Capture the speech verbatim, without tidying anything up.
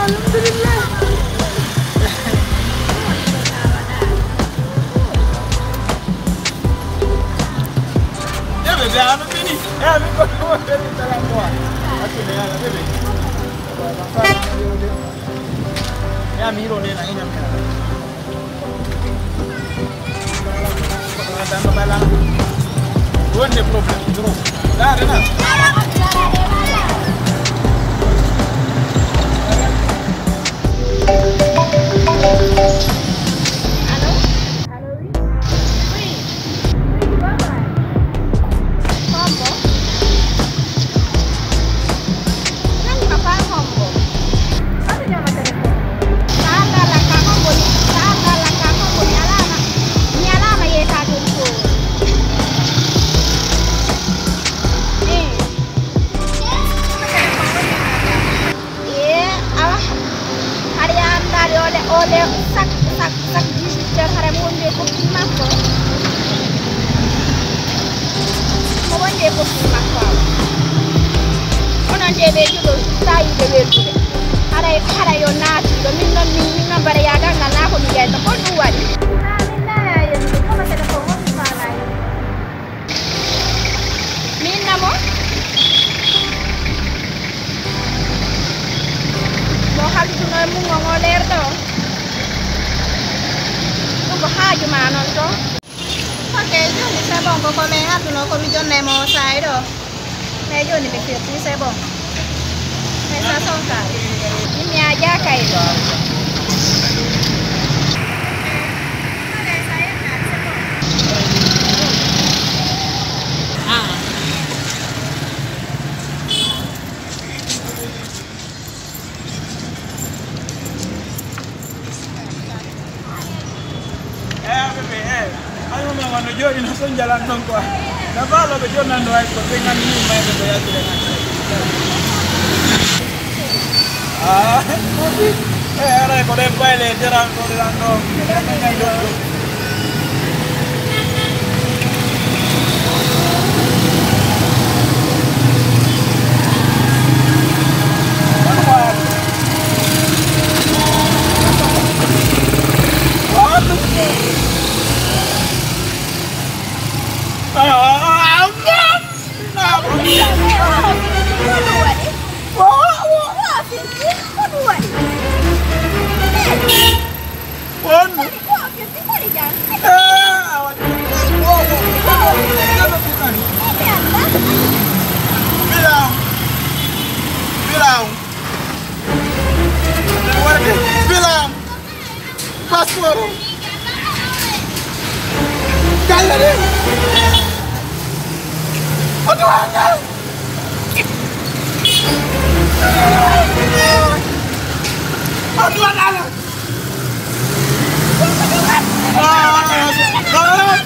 Alhamdulillah. Eh, bébé, ano fini. Eh, ami ko ko bébé tala ko. Asile ya, bébé. Ya, mi ro ne na ina. Wonde problème trop. Dare na. Allô? Allô, oui? Oui. Oui, baba. Kombo? Nani papa Kombo? Atu nyama telefon. Sandala ka Kombo ni, sandala ka Kombo ni alama. Ni alama ye ka telefon. Eh. Ee, awa, hari andaali ole, ole, sak, sak, sak dix-huit heures, hara mo wondi e copine makko. Mo wondi e copine makko, awa. Onon de ɓe juɗo, tawiɓe weldude. Haray, haray yo naati ɗo. Min noon, min, min noon, bara yaagal ngal naa ko mi jeyta. Ko ɗum waɗi? Haa min nana yonde, kama kadi ko woni faalaa yonde. Min namo? Mo halduno e mum on o leer ɗo? Ɗum ko haaju ma noon to? Ok, jooni c'est bon, ko ko min halduno ko mi jonnay mo o saayi ɗo. Mais jooni mi firti, c'est bon. Mais ça sonka. Min mi a jaakay ɗo. Eh, bébé, eh. Ay, mama, wano jooɗi no son jalan ɗon quoi. Na baalo ɓe jonnan ɗo ay ko ɓe ngani ni mayɓe ko yaltude nan. Ah, eh, aray ko ɗen bayle deran ɗo, deran ɗo. Wonno. Eh, awa. Wo, wo, wo, wo. Bilaw. Bilaw. Warde. Bilaw. Passeport o. Galle ɗi. Foto angal. Foto angal. Ah, ah,